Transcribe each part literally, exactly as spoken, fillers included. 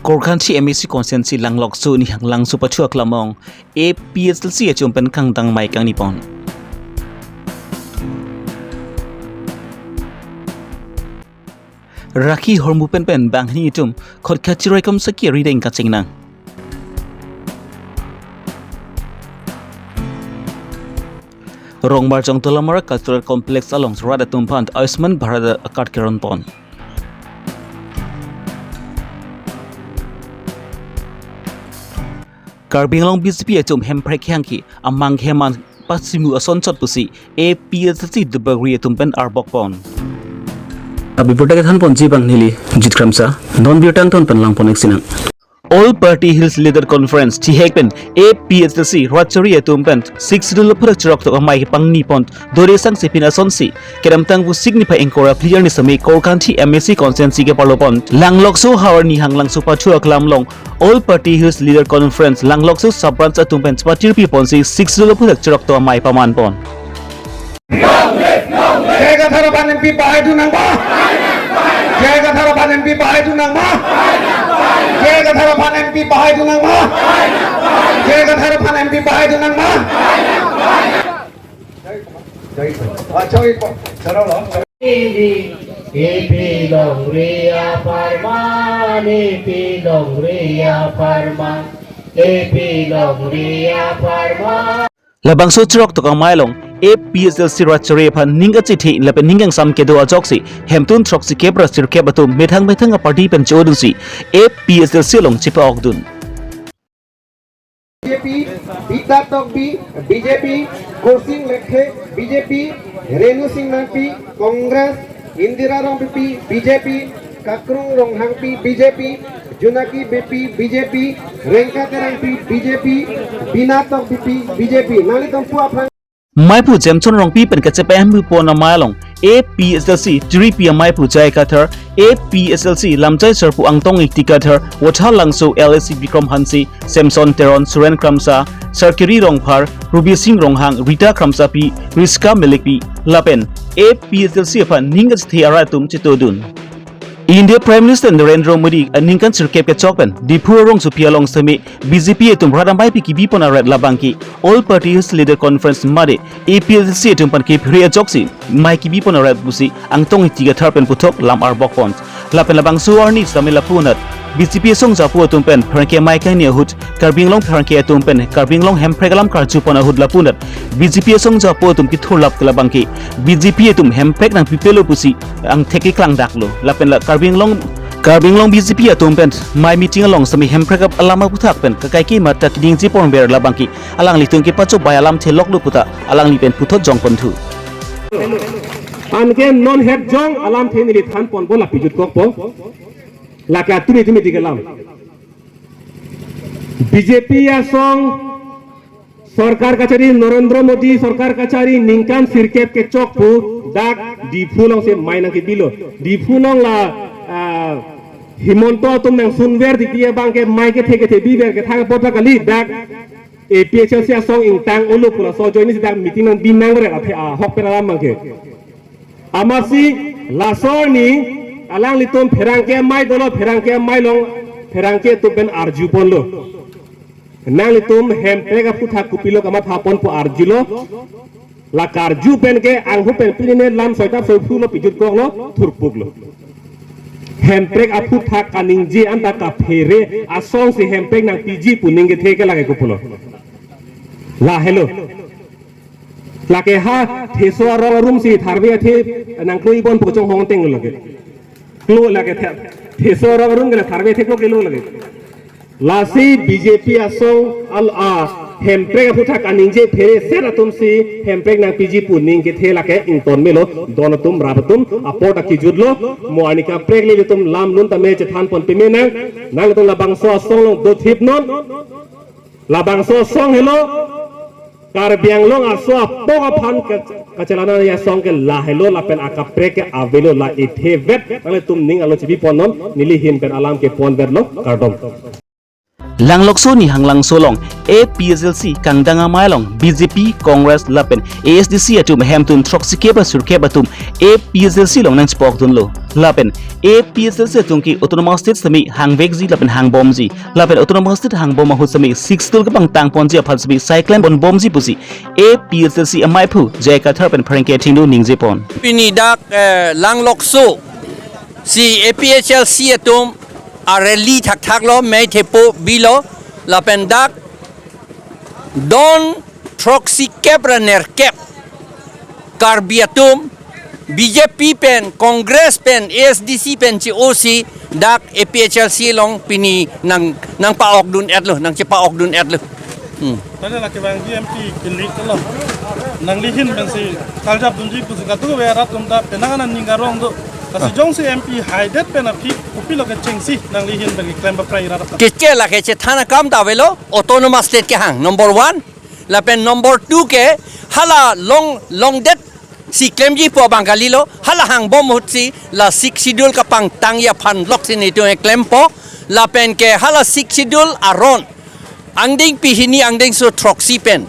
Korkanthi M A C constituency Langlokso Nihanglangso pathu aklam along A P H L C atum pen kangdang amei kangni pon. Rakhi hormu pen pen banghini atum khot kachiroi kom saki rideng kachingnang. Rongmarjong Dolamara Cultural Complex along rat atum aphan Ayushman Bharat a-card keron pon. Karbi Anglong B J P atum Hemprek hangki amang heman pasimu ason chot pusi A P H L C Dubagri atum pen arbok pon. Abirta kethan ponji abang neli Jit Kramsa, non birta angton pen lang pon-ik sinang. All Party Hills Leader Conference thihek pen A P H L C rat chari atum pen Sixth Schedule aphuthak chiroktok amei kepangni pon dore sangse pin asonsi kedamtang pu sik niphai ingkoi ra phli arni sami Korkanthi M A C constituency keparlo pon Langlokso havar Nihanglangso pathu aklam along All Party Hills Leader Conference Langlokso sub branch atum pen chepatirpi ponsi Sixth Schedule aphuthak chiroktok amei paman pon. J I Kathar aphan M P pahai dun nangma? J I Kathar aphan M P pahai dun nangma? J I Kathar aphan M P pahai dun nangma? J I Kathar aphan M P pahai dun nangma? Acha, iko, chalo lo. A P longri apharman, A P longri apharman, A P longri apharman. Labangso chiroktok amei along A P H L C rat chari aphan ning kachethe lapen ning kangsam kedo ajoksi hemtun throksikep ra sirkep atum methang methang a-party pen chodunsi A P H L C along chepa-okdun. B J P, Bina Tokbi, B J P, Khorsing Lekthe, B J P, Renu Sing Nangpi, Congress, Indira Rongpipi, B J P, Kakrung Ronghangpi, B J P, Junaki Beypi, B J P, Rengka Terangpi, B J P, Bina Tokbipi, B J P. Nanglitum pu aphrang. Maipu Jemson Rongpi pen kachepa-embu pon amei along A P H L C tiripi ameipu J I Kathar, A P H L C lamchai sarpo Angtong Ingti Kathar, Vothatlangso L A C Bikram Hanse, Samson Teron, Suren Kramsa, Sarkiri Rongphar, Rubi Sing Ronghang, Rita Kramsapi, Riska Melekpi lapen A P H L C aphan ning kachethe arat atum chetodun. India Prime Minister Narendra Modi aningkan sirkep kechok pen Diphu arongsopi along semi B J P atum rat ameipi kebi pon arat labangke All Party Hills Leader Conference mate A P H L C atum aphan kephere ajoksi mei kebi pon arat pusi Angtong Ingti Kathar pen puthot lam arbok pon. Lapen labangso arni sami lapu anat B J P asong japo atum pen pherangke amei kangni ahut Karbi Anglong pherangke atum pen Karbi Anglong Hemprek alam karju pon ahut lapu anat B J P asong japo atum kethurlap ke labangke B J P atum Hemprek nangpipelo pusi angthek keklangdaklo. Lapen la Karbi Anglong, Karbi Anglong B J P atum pen mei meeting along sami Hemprek ap alam aphuthak pen kakai ke mata kedingji ponver labangke alanglitum kepachobei alam theloklo puta alangli pen puthot jongponthu. Anke non het jong alamthe neli than ponpo, lapu jutkokpo. Lake atumi tumi ti kelam. B J P asong sorkar kachari, Narendra Modi sorkar kachari ningkan sirkep kechok pu dak Diphu alongsi mei nangkebilo. Diphu along la, ah, Himanta atum nangsunver titi abangke mei kethe kethe biver kethang apot ta kali, dak A P H L C asong ingtang olo pu laso ajoinesi dak meeting nangbi nangver athe ahok pen alam abangke. Amatsi laso arni alanglitum pherangke amei dolo, pherangke amei along pherangke atum pen arju ponlo. Nanglitum Hemprek aphuthak kopilo kamatha pon pu arjulo. La karju pen ke anghu pen pini ne lam soitap soiphu lo, pi jutkoklo, thurpuklo. Hemprek aphuthak kaningje anta kaphere asongsi Hemprek nangpiji pu ning kethe ke lake kopulo. Lahelo. Lake ha theso arong arumsi tharve athe nangkloi bon pu chonghong teng lake. Klo lake the, theso arong arum ke la tharve athe klo kelo lake. Lasi B J P asong al a Hemprek aphuthak kaningje phereset atumsi Hemprek nangpiji pu ning kethe lake ington melo, don atum rap atum apot akejutlo, mo arni kaprek ilitum lam lun tame chethan pon peme nang, nanglitum labangso asong along dothip non, labangso asong helo, Karbi Anglong aso apok aphan ke, kachelangnang asong ke lahelo lapen akaprek ke avelo, la ithe vet nanglitum ning arlo chibi pon non, neli ahin pen alam ke ponverlo, kardom. Langlokso Nihanglangso along A P H L C kangdang amei along B J P, Congress lapen A S D C atum hemtun throksikep ra sirkep atum A P H L C along nangchepokdunlo. Lapen A P H L C atum ke Autonomous State sitame hangvekji lapen hangbomji. Lapen Autonomous State hangbom ahut sitame Sixth Schedule kapangtang ponji aphan sitame sai klem ponbomji pusi A P H L C amaiphu J I Kathar pen pherangke athengno ningje pon. Pini dak, eh, Langlokso si A P H L C atum a rally thakthak lo, mei thepo bilo, lapen dak don throksi kep ra nerkep Karbi atum B J P pen, Congress pen, A S D C pen che-o si dak A P H L C along pini nang, nangpa-okdun-etlo, nangchepa-okdun-etlo. Hmm. Tadi laki bang G M P kinlik lo. Nanglihin pensi kaljapdunji pusi katuve rat atum ta penang aning arong do. Lasi, ah, jongsi M P haidet pen aphi kopilo kechengsi nanglihin pen keklem baprai rat atum. Keche lake chethan akam ta avelo, Autonomous State kehang, number one. Lapen number two ke hala long, longdet si klemji pu abang kalilo, hala hangbom ahut si la Sixth Schedule kapangtangji aphan lok si netum keklempo, lapen ke hala Sixth Schedule aron angdeng pihini angdengso throksi pen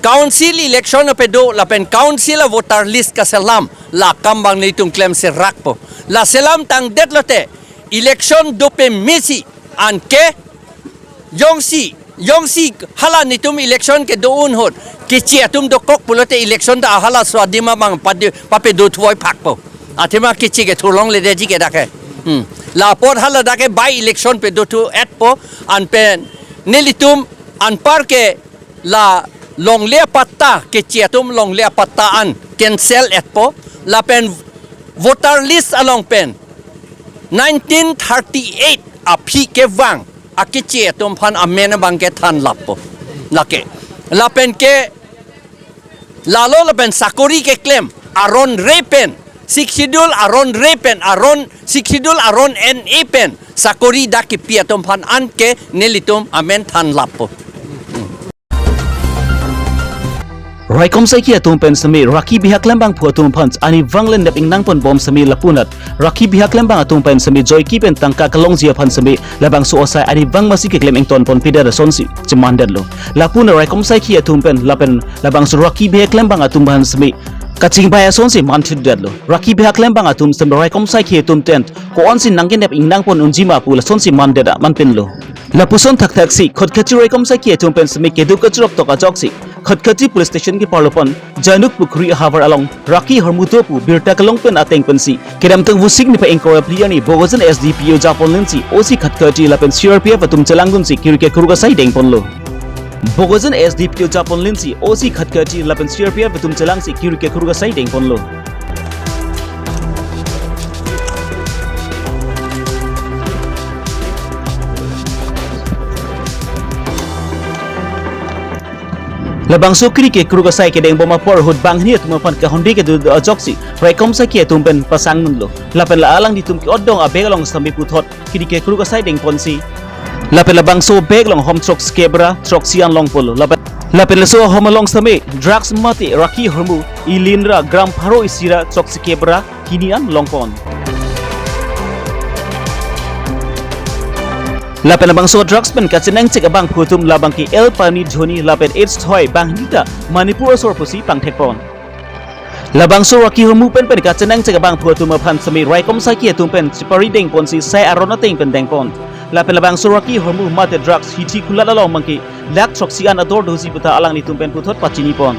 council election ape do, lapen council a voter list kaselam, la akam abang netum klemserakpo. La selamtangdet lote election dopeme si anke jongsi, jongsi hala netum election kedo-un ahut keche atum dokok pulote election ta halaso adim abang pade, papedo thuvoiphakpo. Athema keche ke thurlongledetji ke dak ke. Hmm. La apot hala dak ke by election pedo thu-etpo, anpen nelitum anpar ke la longle apatta, keche atum longle apatta an cancel-etpo, lapen voter list along pen nineteen thirty-eight aphi kevang akeche atum aphan amen abang kethan lappo. Lake. Lapen ke lalo lapen sakori keklem aron re pen, Sixth Schedule aron re pen, aron, Sixth Schedule aron en-e pen sakori dak kepi atum aphan anke nelitum amen than lappo. Raikom saikhi atum pen sitame rakhi bihak klembangphu atum aphan arnivang le nep ingnang ponbom sitame lapunat rakhi bihak klembang atum pen sitame joiki pen tangka kelongji aphan sitame labangso asai arnivang masi keklem ington ponpedet asonsi chemandetlo. Lapunat raikom saikhi atum pen lapen labangso rakhi bihak klembang atum aphan sitame kachingbai asonsi manthudetlo. Rakhi bihak klembang atum sitame raikom saikhi atum pen ko-ansi nangkenep ingnang pon unji ma pu lasonsi mandet manpinlo. Lapuson thakthaksi Khatkhati raikom saikhi atum pen sitame keduk kachirop tok ajoksi Khatkhati police station keparlo pen Januk Pukhuri ahavar along rakhi hormu do pu birta kelong pen ateng pensi kedamtang Vosik niphai ingkoi ra phli arni Bokajan S D P O japonlinsi, O C Khatkhati lapen C R P F atum chelangdunsi kiri kekruk asai dengponlo. Bokajan S D P O japonlinsi, O C Khatkhati lapen C R P F atum chelangsi kiri kekruk asai dengponlo. Labangso kiri kekruk asai kedengbom apor ahut banghini atum aphan kahonde kedo ajoksi raikom saikhi atum pen pasangnunlo. Lapen la alanglitum ke-otdong a-bag along sitame puthot kiri kekruk asai dengponsi. Lapen labangso bag along hom throksi kep ra throksi an longponlo. Lapen, lapen laso ahom along sitame drugs mate rakhi hormu ilinra gram pharo isi ra throksi kep ra hini an longpon. Lapen labangso drugs pen kachenangchek abangphu atum labang ke L Pani Dhoni lapen H Thoi banghini ta Manipur asor pusi pangthekpon. Labangso rakhi hormu pen pen kachenangchek abangphu atum aphan sitame raikom saikhi atum pen chepari dengponsi sai aron ateng pen dengpon. Lapen labangso rakhi hormu mate drugs hithi kulat along abang ke lakh throksi an ador dosi puta alanglitum pen puthot pachinipon.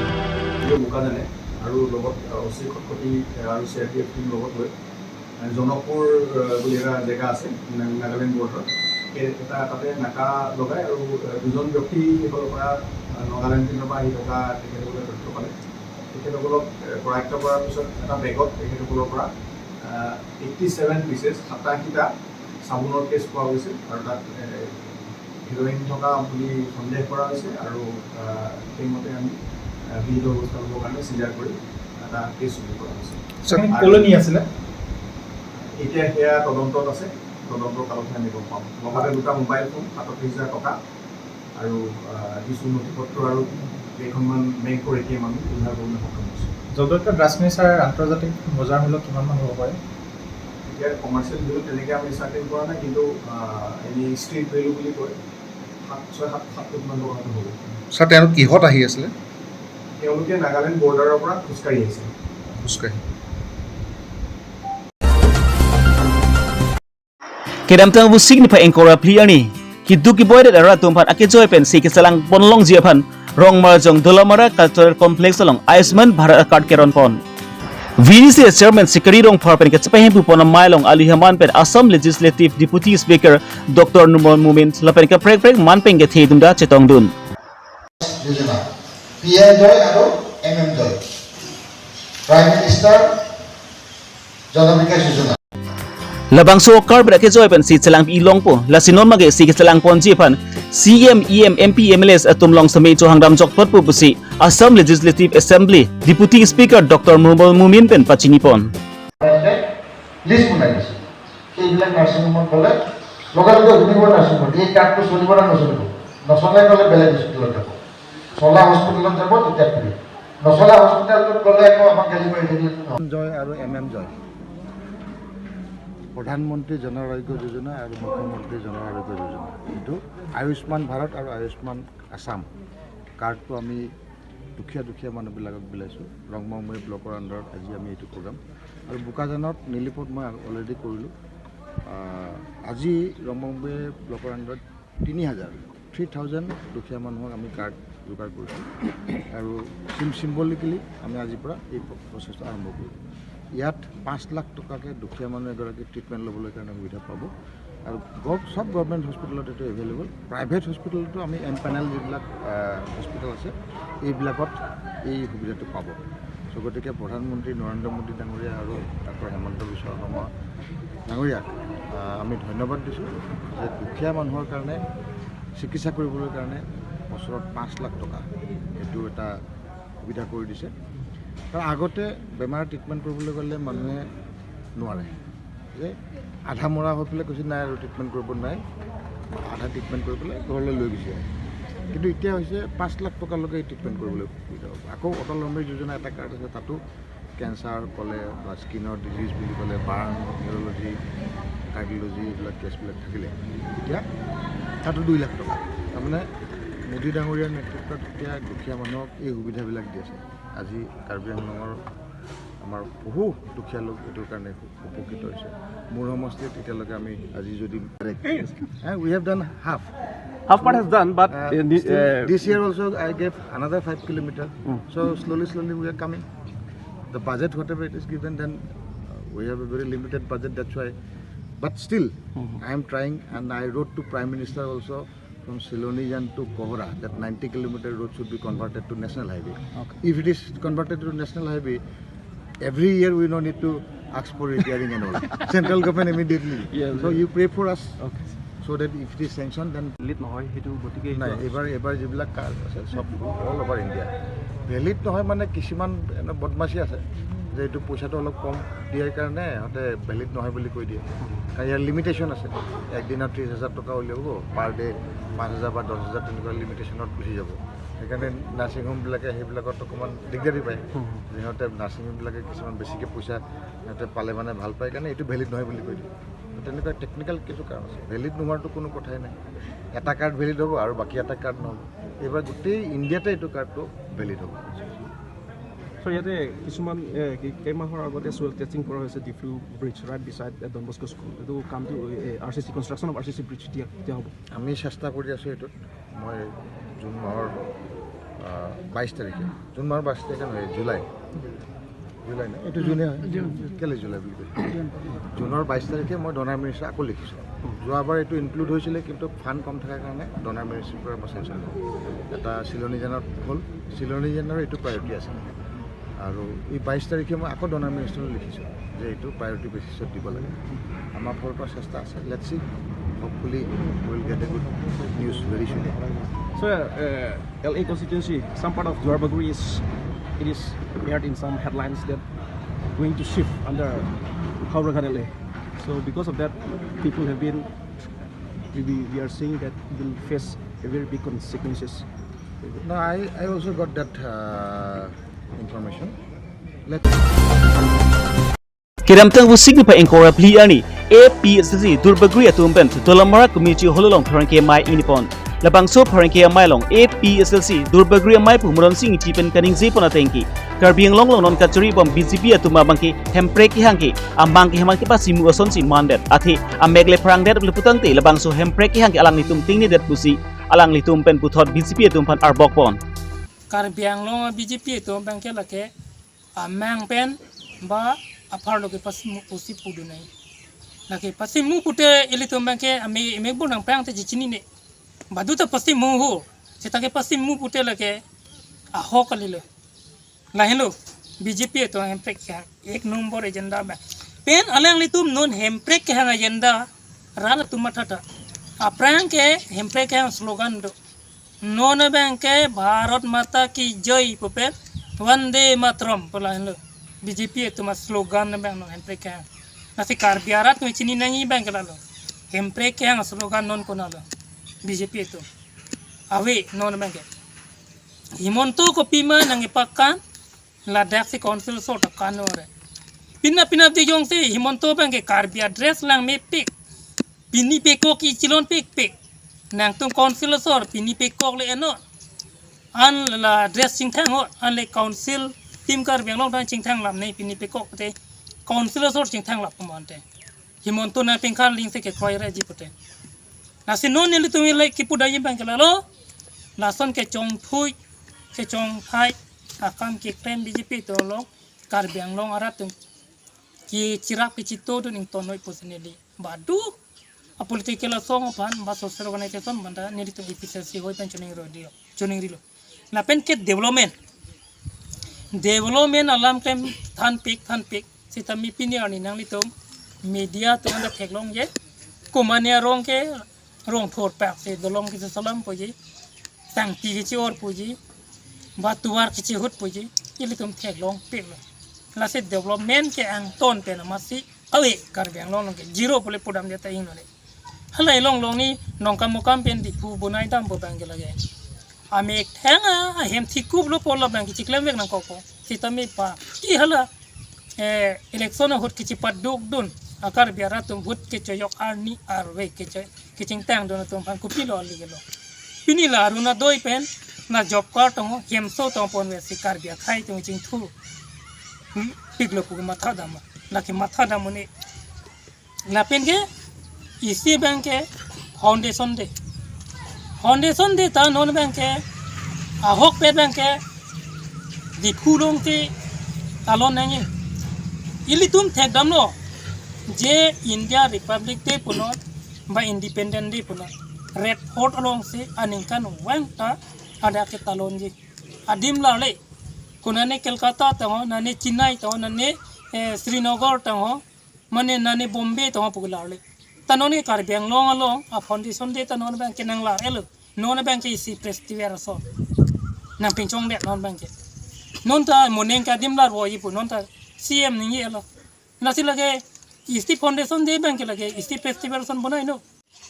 এই বোকাজানে আৰু লগত, আহ, অ চি খটখটি, আহ, আৰু চি R P F team লগত লৈ, আহ, জনকপুৰ, আহ, বুলি এটা জেগা আছে, না-, নাগালেণ্ড বৰ্ডাৰত। সেই এটা তাতে নাকা লগাই আৰু, আহ, দুজন ব্যক্তি সেইফালৰ পৰা, আহ, নগালেণ্ড পিনৰ পৰা আহি থকা তেখেতসকলে তথ্য পালে। তেখেতসকলক, আহ, কৰায়ত্ত কৰাৰ পিছত এটা বেগত তেখেতসকলৰ পৰা, আহ, এইটি ছেভেন পিচেছ, সাতাশীটা চাবোনৰ কেছ পোৱা গৈছে আৰু তাত, আহ, হিৰইন থকা বুলি সন্দেহ কৰা হৈছে আৰু, আহ, সেইমতে আমি, আহ, বিহিত ব্যৱস্থা ল'বৰ কাৰণে চিজাৰ কৰি এটা কেছ ৰুজু কৰা হৈছে। ছাৰ, আৰু কলনী আছিলে? এতিয়া সেয়া তদন্তত আছে, তদন্তৰ কালতহে আমি গম পাম। লগতে দুটা মোবাইল ফোন, সাতত্ৰিশ হাজাৰ টকা আৰু, আহ, কিছু নথি পত্ৰ আৰু কেইখনমান বেংকৰ এ টি এম আমি উদ্ধাৰ কৰিবলৈ সক্ষম হৈছোঁ। জব্দ কৰা ড্ৰাগছখিনি ছাৰ আন্তৰ্জাতিক বজাৰ মূল্য কিমান মান হ'ব পাৰে? এতিয়া কমাৰ্চিয়েল ভেলু তেনেকে আমি চাৰ্টেইন কৰা নাই, কিন্তু, আহ, এনেই ষ্ট্ৰীট ভেলু বুলি কয়, সাত, ছয়, সাত, সাত কোটি মান টকা হ'ব। ছাৰ, তেওঁলোক কিহত আহি আছিলে? তেওঁলোকে নাগালেণ্ড বৰ্ডাৰৰ পৰা খোজকাঢ়ি আহিছিলে। খোজকাঢ়ি। Kedamtang Vosik niphai ingkoi ra phli arni keduk keboi arat atum aphan akejoi pensi kechelang ponlongji aphan Rongmarjong Dolamara Cultural Complex along Ayushman Bharat a-card keron pon. V D C Chairman Sikari Rongphar pen kachepahem pu pon amei along ali haman pen Assam Legislative Deputy Speaker Doctor Numal Momin lapen kaprek prek man pen kethe atum ta chetongdun. Yojana, P M Joy aro M M Joy, Prime Minister Jana Bikash Yojana. Labangso a-card pen akejoi pensi chelangpi longpo, lasi non mage si kechelang ponji aphan C E M, E M, M P, M L As atum along seme chohangdam jokplot po pusi Assam Legislative Assembly Deputy Speaker Doctor Numal Momin pen pachini pon. List বনাই দিছে। এইবিলাক নাৰ্ছিং হোমত গ'লে লগে লগে সুধিব নাৰ্ছিং হোমত, "এই কাৰ্ডটো চলিব নে নচলিব? নচলে গ'লে বেলেগ হস্পিটেলত যাব। চলা হস্পিটেলত যাব, তেতিয়া ফ্ৰী। নচলা হস্পিটেলত গ'লে আকৌ আমাক গালি পাৰি থাকিলে।" জয় আৰু এম এম জয়, প্ৰধানমন্ত্ৰী জন আৰোগ্য যোজনা আৰু মুখ্যমন্ত্ৰী জন আৰোগ্য যোজনা, এইটো আয়ুষ্মান ভাৰত আৰু আয়ুষ্মান আছাম কাৰ্ডটো আমি দুখীয়া দুখীয়া মানুহবিলাকক বিলাইছোঁ। ৰংমংমৈ ব্লকৰ আণ্ডাৰত আজি আমি এইটো প্ৰগ্ৰাম। আৰু বোকাজানত, নিলিপত মই অলৰেডি কৰিলোঁ। আহ, আজি ৰংমংমৈ ব্লকৰ আণ্ডাৰত তিনি হাজাৰ, থ্ৰী থাউজেণ্ড দুখীয়া মানুহক আমি কাৰ্ড যোগাৰ কৰিছোঁ। আৰু চিম-, চিম্বলিকেলি আমি আজিৰ পৰা এই প্ৰ-, প্ৰচেছটো আৰম্ভ কৰিম। ইয়াত পাঁচ লাখ টকাকে দুখীয়া মানুহ এগৰাকী ট্ৰিটমেণ্ট ল'বলৈ কাৰণে সুবিধা পাব। আৰু গভ-, সব গভৰ্ণমেণ্ট হস্পিটেলত এইটো এভেইলেবল। প্ৰাইভেট হস্পিটেলতো আমি এম পেনেল যিবিলাক, আহ, হস্পিটেল আছে, এইবিলাকত এই সুবিধাটো পাব। চ' গতিকে প্ৰধানমন্ত্ৰী নৰেন্দ্ৰ মোদী ডাঙৰীয়া আৰু ডক্টৰ হিমন্ত বিশ্ব শৰ্মা ডাঙৰীয়াক, আহ, আমি ধন্যবাদ দিছোঁ যে দুখীয়া মানুহৰ কাৰণে চিকিৎসা কৰিবলৈ কাৰণে বছৰত পাঁচ লাখ টকা এইটো এটা সুবিধা কৰি দিছে। কাৰণ আগতে বেমাৰ ট্ৰিটমেণ্ট কৰিবলৈ গ'লে মানুহে নোৱাৰে, যে আধা মৰা হৈ পেলাই কৈছে, "নাই আৰু ট্ৰিটমেণ্ট কৰিব নাই", আধা ট্ৰিটমেণ্ট কৰি পেলাই ঘৰলৈ লৈ গুচি আহে। কিন্তু এতিয়া হৈছে পাঁচ লাখ টকালৈকে ট্ৰিটমেণ্ট কৰিবলৈ সুবিধা হ'ব। আকৌ অটল অমৃত যোজনা এটা কাৰ্ড আছে, তাতো কেঞ্চাৰ ক'লে বা স্কিনৰ ডিজিজ বুলি ক'লে, বাৰ্ণ, নিউৰলজি, কাৰ্ডিঅলজি, এইবিলাক কেছবিলাক থাকিলে এতিয়া তাতো দুই লাখ টকা। তাৰমানে মোদী ডাঙৰীয়াৰ নেতৃত্বত এতিয়া দুখীয়া মানুহক এই সুবিধাবিলাক দি আছে। আজি কাৰ্বি আংলঙৰ আমাৰ বহু দুখীয়া লোক এইটোৰ কাৰণে উপকৃত হৈছে। মোৰ সমষ্টিত এতিয়ালৈকে আমি আজি যদি, we have done half. Half part has done, but, uh, uh, the, still, uh, this year also I gave another five kilometer. Mm. So slowly, slowly we are coming. The budget, whatever it is given, then, uh, we have a very limited budget, that's why. But still, mm-hmm, I am trying, and I wrote to Prime Minister also from Silonijan to Kohora, that ninety kilometer road should be converted to national highway. Okay. If it is converted to national highway, every year we no need to ask for repairing and all. Central government immediately. Yeah, so yeah, you pray for us. Okay. So that if it is sanctioned, then valid নহয় সেইটো, গতিকে এইটো নাই, এইবাৰ, এইবাৰ যিবিলাক কাৰ্ড আছে, সব অল অভাৰ ইণ্ডিয়া ভেলিড নহয়। মানে কিছুমান এনে বদমাচি আছে যে এইটো পইচাটো অলপ কম দিয়াৰ কাৰণে সিহঁতে ভেলিড নহয় বুলি কৈ দিয়ে। কাৰণ ইয়াৰ লিমিটেশ্যন আছে, একদিনত ত্ৰিছ হাজাৰ টকা উলিয়াব, পাৰ ডে পাঁচ হাজাৰ বা দহ হাজাৰ, তেনেকুৱা লিমিটেশ্যনত গুচি যাব। সেইকাৰণে নাৰ্ছিং হোমবিলাকে সেইবিলাকত অকণমান দিগদাৰী পায়। হুম, হুম। যে সিহঁতে নাৰ্ছিং হোমবিলাকে কিছুমান বেছিকৈ পইচা সিহঁতে পালে মানে ভাল পায় কাৰণে এইটো ভেলিড নহয় বুলি কৈ দিয়ে। তেনেকুৱা টেকনিকেল কিছু কাৰণ আছে, ভেলিড নোহোৱাৰতো কোনো কথাই নাই। এটা কাৰ্ড ভেলিড হ'ব আৰু বাকী এটা কাৰ্ড নহ'ব। এইবাৰ গোটেই ইণ্ডিয়াতে এইটো কাৰ্ডটো ভেলিড হ'ব। চ' ইয়াতে কিছুমান, এ, কি, কেইমাহৰ আগতে চইল টেষ্টিং কৰা হৈছে Diphu bridge, right beside Don Bosco school. এইটো কামটো, এ, R C C, construction of R C C bridge এতিয়া, এতিয়া হ'ব? আমি চেষ্টা কৰি আছোঁ এইটোত। মই জুন মাহৰ, আহ, বাইছ তাৰিখে, জুন মাহৰ বাইছ তাৰিখে নহয়, জুলাই, জুলাই নহয়, এইটো জুনে হয়। জুন। কেলে জুলাই বুলি কৈছে? জুন। জুনৰ বাইছ তাৰিখে মই ডনাৰ মিনিষ্টাৰ আকৌ লিখিছোঁ। যোৱাবাৰ এইটো ইনক্লুড হৈছিলে, কিন্তু ফাণ্ড কম থকাৰ কাৰণে ডনাৰ মিনিষ্টাৰৰ পৰা মই চেংচন হ'ল। এটা চিলনীজানত হ'ল, চিলনীজানৰ এইটো প্ৰায়ৰিটি আছিলে। আৰু এই বাইছ তাৰিখে মই আকৌ ডনাৰ মিনিষ্টাৰলৈ লিখিছোঁ যে এইটো প্ৰায়ৰিটি বেচিছত দিব লাগে। আমাৰ ফালৰ পৰা চেষ্টা আছে। Let's see, hopefully we'll get a good news very soon. So, uh, L A constituency, some part of Duarbagori is, it is aired in some headlines that going to shift under Howraghat L A. So because of that, people have been, we, we are seeing that will face a very big consequences. No, I, I also got that, uh, information. Let's Kedamtang Vosik niphai ingkoi ra phli arni A P S L C Duarbagori atum pen Dolamara Community Hall along pherangke amei ingni pon. Labangso pherangke amei along A P S L C Duarbagori amei pu Moron Sing Ingti pen kaningje pon atengke Karbi Anglong along non kachiri bom B J P atum abangke hemprek kehang ke amang ke hemang kepasimu asonsi mandet. Athe amek le phrangdet pule putangte labangso hemprek kehang ke alanglitum tingnedet pusi alanglitum pen puthot B J P atum aphan arbok pon. Karbi Anglong B J P atum abangke lake amang pen ba apharlo kepasimu pusi pudunai. Lake pasimu pute ilitum abangke ame ame bunang pang te chichinine. Badu ta pasimu ho. Seta kepasimu pute lake ahok kalilo. Lahenlo B J P atum hemprek kehang ek nombor agenda abang. Pen alanglitum non hemprek kehang agenda rat atum matha ta. Aphrang ke hemprek kehang slogan do. Non abangke Bharat Mata Ki Jai pu pen Vande Mataram pu lahenlo. B J P atum aslogan abang non hemprek kehang. Lasi Karbi arat kami chini nangji abangke lalo. Hemprek kehang slogan non konatlo. B J P atum. Ave non abangke. Himanta kopima nangkepakan ladak si council asor ta kan ore. Pina pina di jongsi Himanta abangke Karbi adress lang mepik. Pini pekok kechelon pikpik. Nangtum council asor pini pekok le eno. An la adress chingthang ho, an le council team Karbi Anglong dan chingthang lam ne pini pekok te. Council asor chingthang lap pemante. Himanta nangpingkar ling se kekroi reji pute. Lasi non nelitum le kipu daji abangke lalo. Lason kechongthui, kechongthai akam keklem B J P atum along Karbi Anglong arat atum kechirap kechito dun ington noi personally. Badu a political asong aphan ba social organization aphan ta nelitum A P C C hoi pen choningri lo, choningrilo. Lapen ke development. Development alam klem thanpik thanpik. Sitame pini arni nanglitum media atum ta theklongji. Komane arong ke rong thor pak se dolong kisi salam poji. Tangpi kechi-or poji. Ba tovar kechihut poji. Ilitum theklongpiklo. Lasi development ke angton pen amatsi ave Karbi Anglong along ke zero pule pudamde ta ingnole. Halai longlong ni Nongkam Mokam pen Diphu bonai dam pu abangke lake. Amethang ahem thikuplo pu labang kechiklem vek nangkokpo. Sitame pa ki hala, eh, election ahut kechipaduk dun a Karbi arat atum vote kechoyok arni arve kecho kechingtang dun atum aphan kopilo aligelo. Pini la Arunodoi pen la job card tong ho, hemso tong ponve si Karbi akhai atum chingthu. Hmm, piklo pu kematha dam. Lake matha dam un-e. Lapen ke isi abangke foundation day. Foundation day ta non abangke ahokpet abangke Diphu along si talon nangji. Ilitum thekdamlo je India Republic Day punon ba Independent Day punon Red Fort along si aningkanvang ta adak ketalonji. Adim larle. Konane Kolkata tang ho, nane Chennai tang ho, nane, eh, Srinagar tang ho, mane nane Bombay tang ho pu ke larle. Ta non ke Karbi Anglong along a foundation day ta non abangke nanglar-etlo. Non abangke isi festival ason. Nangpinchongdet non abangke. Non ta moning ke adim larvoji pu non ta C M ningje-etlo. Lasi lake isi foundation day abangke lake isi festival ason bonai no.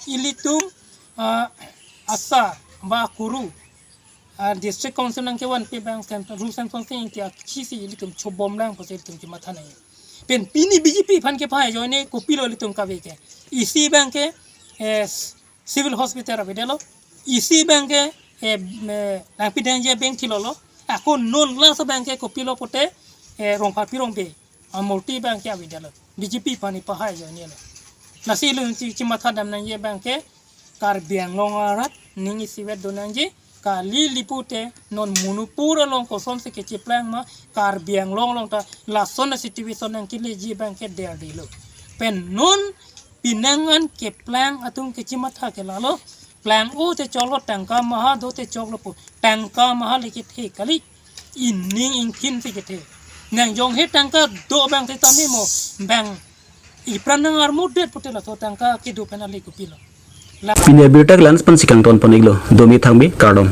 Ilitum, ah, asa ba kuru, ah, district council nangkevanpi abang central, rules and council nangke akisi ilitum chobom lang pusi ilitum kematha nangji. Pen pini B J P aphan kepahai ajoine kopilo ilitum kave ke. Isi abangke, eh, civil hospital avedetlo. Isi abangke, eh, me, nangpidengji abeng thilolo. Ako non last abangke kopilo pute, eh, Rongpharpi Rongbe amurti abangke avedetlo. B J P aphan kepahai ajoinelo. Lasi ilitum chi, chimatha dam nangji abangke Karbi Anglong arat ning isivet do nangji. Kali li pute non Manipur along kosonsi kechiplang ma Karbi Anglong along ta lason a situation nangkeleji abangke derdilo. Pen non pinangan keplang atum kechimatha ke lalo. Plang-o te choklo, tangka maha do te choklo pu. Tangka maha le kethe kali. Ining ingthin si kethe. Nang jong he tangka do abang sitame mo bang ipran nang armudet pute laso tangka kedo pen ale kopilo. La Pini abirta ke la-an pensi kangton pon-iklo. Domi thangbi kardom.